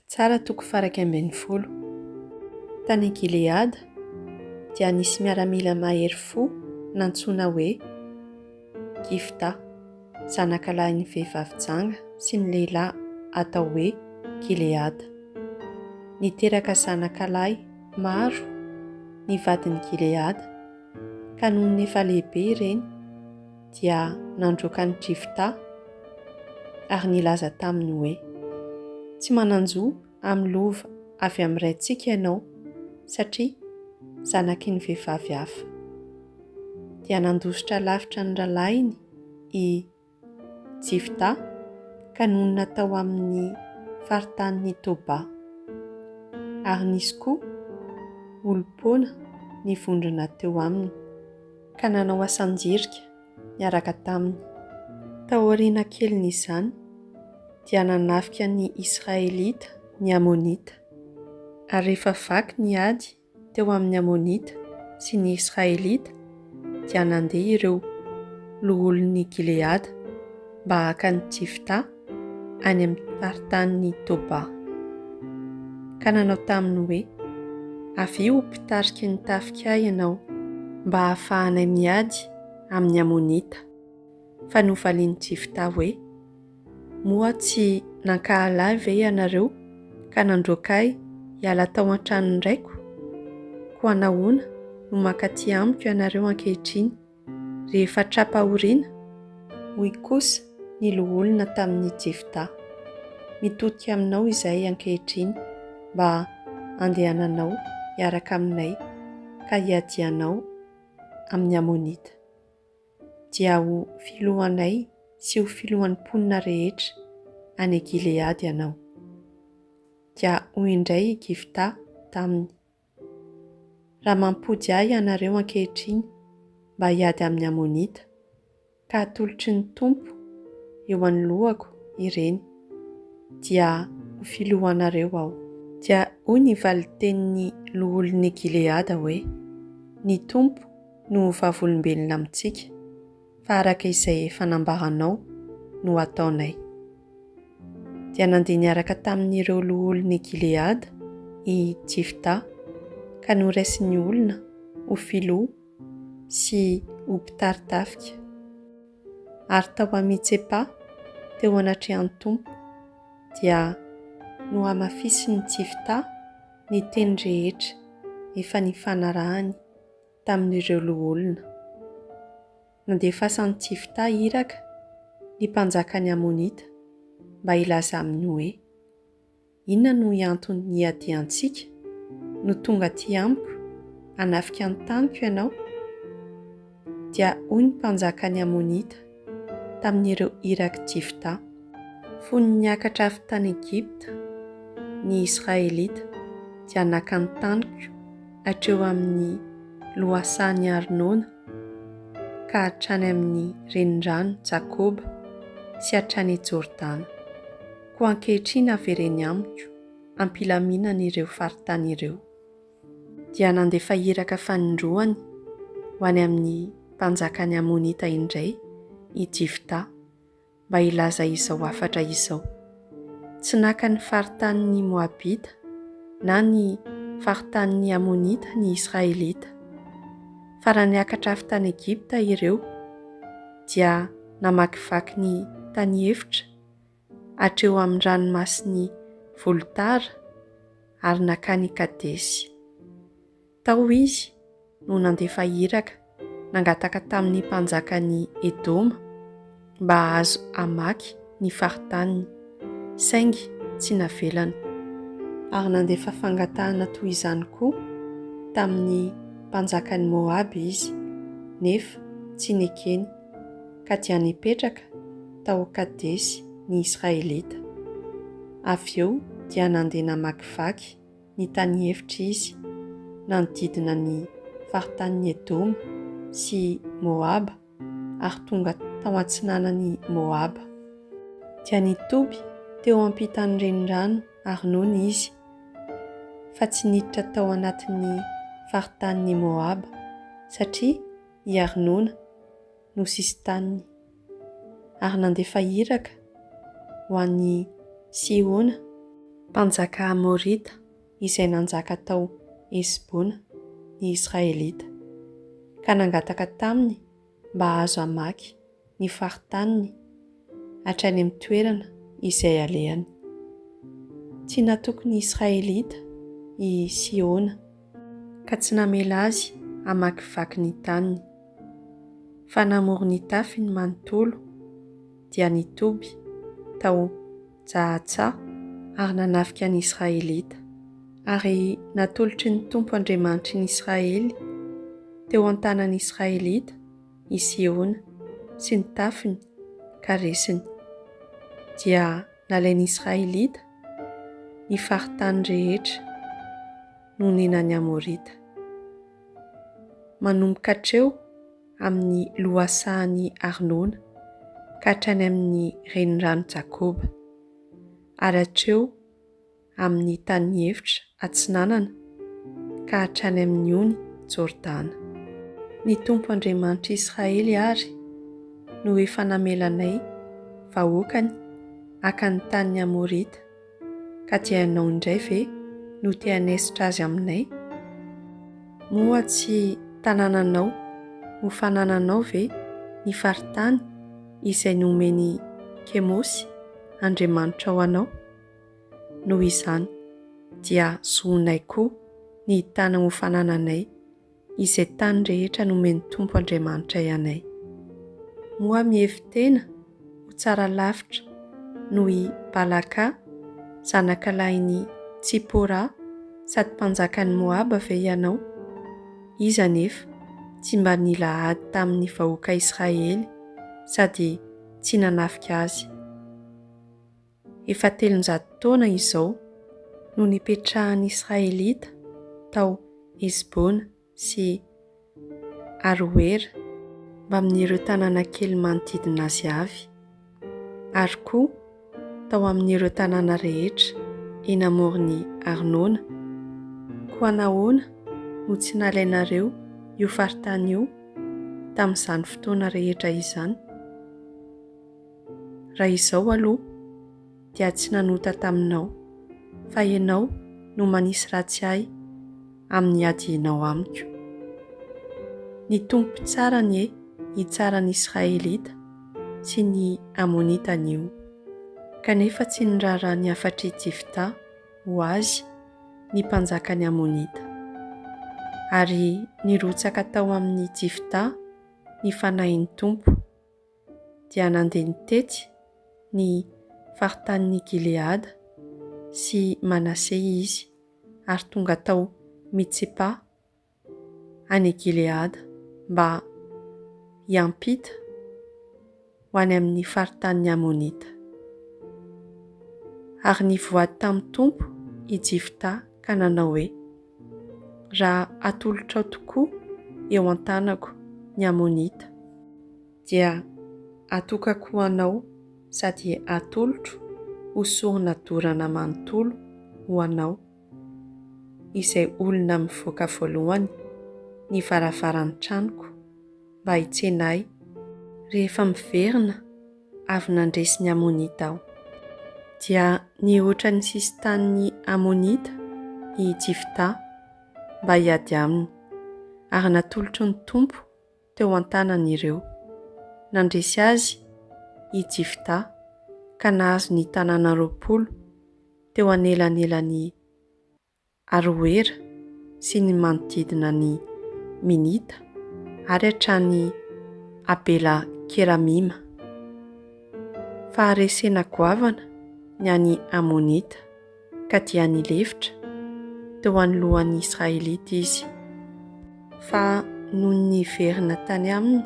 Mpitsara toko faha 11. Tany Gileada dia nisy miaramila mahery fo nantsoina hoe Gifta, zanakalahin'ny vehivavy janga sy ny lehilahy atao hoe Gileada. Niteraka zanakalahy maro ny vadin'i Gileada, ka nony efa lehibe ireny dia nandroaka an'i Jiftà ary nilaza taminy hoe, Tsy manan-jo amin'ny lova avy amin'ny raintsika ianao, satria zanaky ny vehivavy hafa. Dia nandositra lavitra ny rahalahiny i Jiftà ka nonina tao amin'ny faritanin'i Tobà. Ary nisy koa olom-poana nivondrona teo aminy, ka nanao asan-jirika niaraka taminy. Taoriana kelin'izany, dia nanafika ny Israelita ny Amonita. Ary rehefa vaky ny ady teo amin'ny Amonita sy ny Israelita, dia nandeha ireo loholon'i Gileada mba haka an'i Jiftà any amin'ny faritanin'i Tobà, ka nanao taminy hoe, Avia ho mpitariky ny tafikay ianao, mba hahafahanay miady amin'ny Amonita. Fa novalian'i Jiftà hoe, Moa tsy nankahala ahy ve ianareo ka nandroaka ahy hiala tao an-tranon'ny raiko? Koa nahoana no mankaty amiko ianareo ankehitriny, rehefa tra-pahoriana? Hoy kosa ny loholona tamin'i Jeftà, Mitodika aminao izahay ankehitriny mba handehananao hiaraka aminay ka hiadianao amin'ny Amonita. Dia ho filohanay sy ho filohan'ny mponina rehetra any Gileada ianao. Dia hoy indray i Giftà taminy, Raha mampody ahy ianareo ankehitriny mba hiady amin'ny Amonita, ka hatolotry ny Tompo eo anoloako ireny, dia ho filohanareo aho. Dia hoy ny valin-tenin'ny loholon'i Gileada hoe, Ny Tompo no ho vavolombelona amintsika, fa araka izay efa nambaranao no hataonay. Dia nandeha niaraka tamin'ireo loholon'i Gileada i Jiftà, ka noraisin'ny olona ho filoha sy ho mpitari-tafika. Ary tao Mitsepa, teo anatrehan'ny Tompo, dia nohamafisin'i Jiftà ny teny rehetra efa nifanarahany tamin'ireo loholona. Nandefasan'i Jiftà iraka ny mpanjakan'ny Amonita mba hilaza aminy hoe, Inona no antony hiadiantsika no tonga aty amiko hanafika ny taniko ianao? Dia hoy ny mpanjakan'ny Amonita tamin'ireo irak'i Jiftà, Fony niakatra avy tany Egypta ny Israelita dia naka ny taniko hatreo amin'ny lohasahan'i Arnona ka hatrany amin'ny renirano Jakoba sy hatrany Jordana. Koa ankehitriny avereny amiko am-pilaminana ireo faritany ireo. Dia nandefa iraka fanindroany ho any amin'ny mpanjakan'ny Amonita indray i Jiftà mba hilaza izao hafatra izao, Tsy naka ny faritanin'ny Moabita na ny faritanin'ny Amonita ny Israelita. Fa raha niakatra avy tany Egypta ireo, dia namakivaky ny taniefitra hatreo amin'ny ranomasin'i Volotara ary nankany Kadesy. Tao izy no nandefa iraka nangataka tamin'ny mpanjakan'i Edoma mba hahazo hamaky ny faritaniny, saingy tsy navelany. Ary nandefa fangatahana toy izany koa tamin'ny mpanjakan'i Moaba izy, nefa tsy nekeny. ka dia nipetraka tao Kadesy ny Israelita. Avy eo dia nandeha namakivaky ny taniefitra izy, nanodidina ny faritanin'i Edoma sy Moaba ary tonga tao atsinanan'i Moaba. Dia nitoby teo ampitan'ny renirano Arnona izy, fa tsy niditra tao anatin'ny faritanin'i Moaba, satria i Arnona no sisin-taniny, ary nandefa iraka ho an'i Sihona. Mpanjaka Amorita izay nanjaka tao Hesbona ny Israelita, ka nangataka taminy mba hahazo hamaky ny faritaniny hatrany amin'ny toerana izay alehany. Tsy natoky ny Israelita i Sihona, ka tsy namela azy hamakivaky ny taniny, fa namory ny tafiny manontolo, dia nitoby tao Jahatsa ary nanafika ny Israelita. Ary natolotry ny Tompo Andriamanitry ny Israely teo an-tanan'ny Israelita i Sihona sy ny tafiny ka resiny. Dia nalain'ny Israelita ny faritany rehetra nonenan'ny Amorita. Manomboka hatreo amin'ny lohasahan'i Arnona ka hatrany amin'ny renirano Jakoba, ary hatreo amin'ny tany efitra atsinanana ka hatrany amin'ny ony Jordana. Ny Tompo Andriamanitr'i Israely àry no efa namela anay vahoakany haka ny tanin'ny Amorita Ka dia ianao indray ve no te hanesotra azy aminay? Moa tsy tanànanao ho fanananao ve ny faritany izay nomen'i Kemosy andriamanitrao anao? Noho izany, dia zonay koa ny hitana ho fanananay izay tany rehetra nomen'ny Tompo Andriamanitray anay. Moa mihevi-tena ho tsara lavitra noho i Balaka, zanakalahin'i Tsipora sady mpanjakan'i Moaba ve ianao? Izy anefa tsy mba nila ady tamin'ny vahoaka Israely sady tsy nanafika azy. Efa 300 taona izao no nipetrahan'ny Israelita tao Hesbona sy Aroera mbamin'ireo tanàna kely manodidina azy avy, ary koa tao amin'ireo tanàna rehetra eny amoron'i Arnona. Koa nahoana no tsy nalainareo io faritany io tamin'izany fotoana rehetra izany? Raha izao aloha dia tsy nanota taminao, fa ianao no manisy ratsy ahy amin'ny adianao amiko. Ny Tompo Mpitsara anie hitsara ny Israelita sy ny Amonita anio. Kanefa tsy niraharaha ny hafatr'i Jefta ho azy ny mpanjakan'ny Amonita. Ary nirotsaka tao amin'i Jefta ny fanahin'ny Tompo. dia nandeha nitety ny faritanin'i Gileada sy Manase izy ary tonga tao Mitsepa any Gileada mba hiampita ho any amin'ny faritanin'ny Amonita. Ary nivoady tamin'ny Tompo i Jifta ka nanao hoe, Raha atolotrao tokoa eo an-tanako ny Amonita, dia atokako ho anao sady atolotro ho sorona dorana manontolo ho anao izay olona mivoaka voalohany ny varavaran'ny tranoko mba hitsena ahy rehefa miverina avy nandresy ny Amonita aho. Dia nihoatra ny sisin-tanin'ny Amonita i Jifta mba hiady aminy, ary natolotry ny Tompo teo an-tanany ireo. Nandresy azy i Jifta ka nahazo ny tanàna 20 teo anelanelan'i Aroera sy ny manodidina an'i Minita ary hatrany Abela-keramima. Faharesena goavana ny an'ny Amonita. ka dia nilefitra teo anoloan'ny Israelita izy. Fa nony niverina tany aminy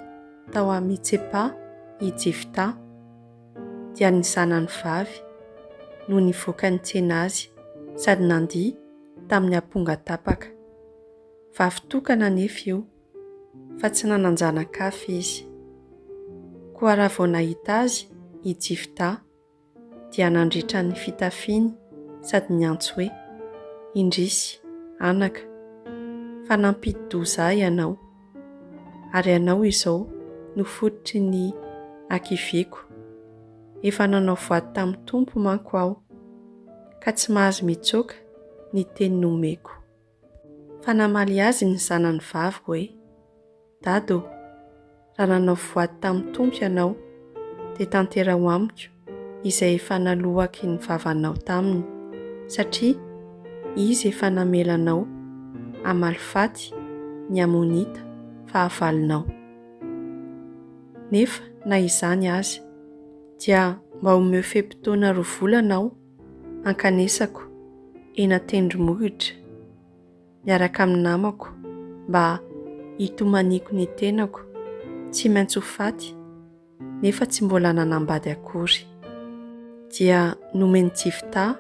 tao Mitsepa i Jefta, dia ny zanany vavy no nivoaka nitsena azy sady nandihy tamin'ny amponga tapaka. Vavy tokana anefa io, fa tsy nanan-janak'hafa izy. Koa raha vao nahita azy i Jefta, dia nandritra ny fitafiany sady niantso hoe, Indrisy, anaka, fa nampidi-doza ahy ianao, ary ianao izao no fototry ny hakiviako. Efa nanao voady tamin'ny Tompo manko aho. ka tsy mahazo mitsoaka ny teny nomeko. Fa namaly azy ny zanany vavy hoe, Dada ô, raha nanao voady tamin'ny Tompo ianao, dia tanteraho amiko izay efa naloaky ny vavanao taminy, satria Izy efa namela anao hamaly faty ny Amonita fahavalonao. Nefa na izany aza, dia mba omeo fe-potoana roa volana aho hankanesako eny an-tendrombohitra miaraka amin'ny namako mba hitomaniako ny tenako tsy maintsy ho faty nefa tsy mbola nanambady akory. Dia nomen'i Jifta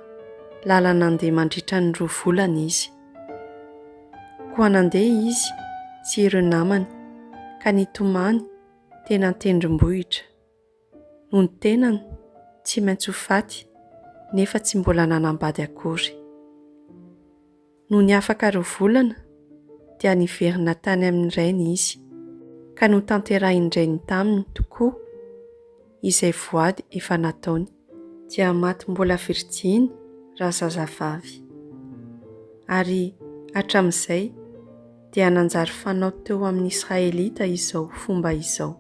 lalana handeha mandritra ny roa volana izy. Koa nandeha izy sy ireo namany ka nitomany teny an-tendrombohitra. Noho ny tenany tsy maintsy ho faty nefa tsy mbola nanambady akory. Nony afaka roa volana dia niverina tany amin'ny rainy izy, ka notanterahin-drainy taminy tokoa izay voady efa nataony. Dia maty mbola virjiny razazavavy. Ary hatramin'izay dia nanjary fanao teo amin'ny Israelita izao fomba izao.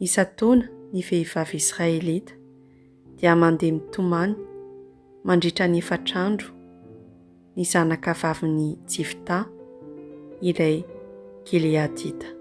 Isan-taona ny vehivavy israelita dia mandeha mitomany mandritra ny efatra andro ny zanakavavin'i Jefta, ilay Gileadita.